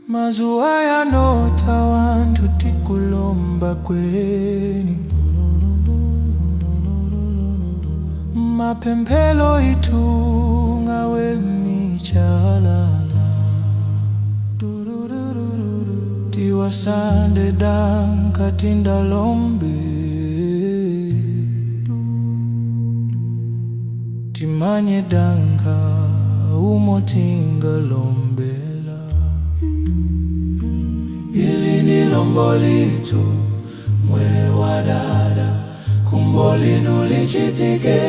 Mazuva yanota wantu tikulomba kweni, mapemphelo itunga wemichalala, tiwasande danka tindalombe, timanye danka umotingalombela. Ili ni lombo litu mwe wa dada, kumbo linu lichitike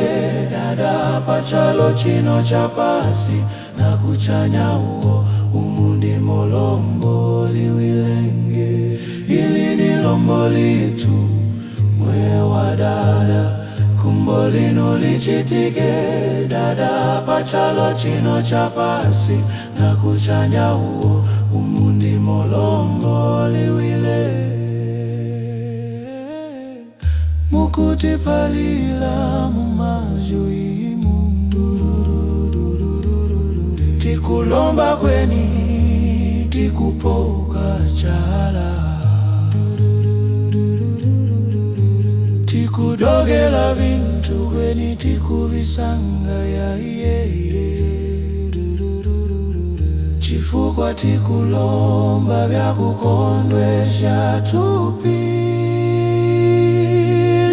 dada, pachalo chino cha pasi na kuchanya uo umundi molombo liwilenge. Ili ni lombo litu mwe wa dada, kumbo linu lichitike dada, pachalo chino cha pasi na kuchanya uo umundi molombo liwile. Mukutipalila mumazuimu, tikulomba kweni tikupoka chala, tikudogela vintu kweni tikuvisanga yaiye, chifukwa tikulomba vyakukondwesha tupi.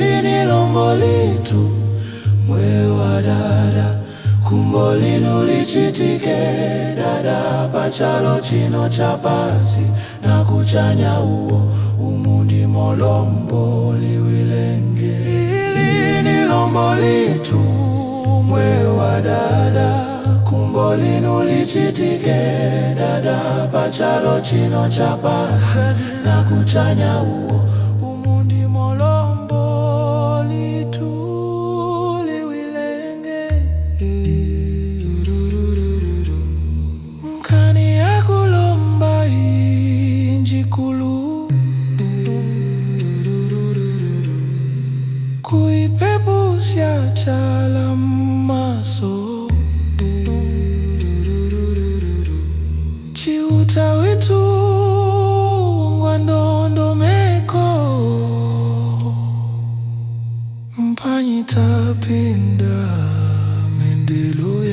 Lini lombo litu mwe wa dada, kumbo linu lichitike dada, pachalo chino cha pasi na kuchanya uo umundi molombo liwilenge. Lini lombo litu mwe wa dada, kumbo linu lichitike dada, pachalo chino cha pasi na kuchanya uo umundi molombo litu liwilenge. Nkani yakulomba injikulu, kuipepusya chala maso, chiuta witu ngwandondomeko, mpanyitapinda mendelo.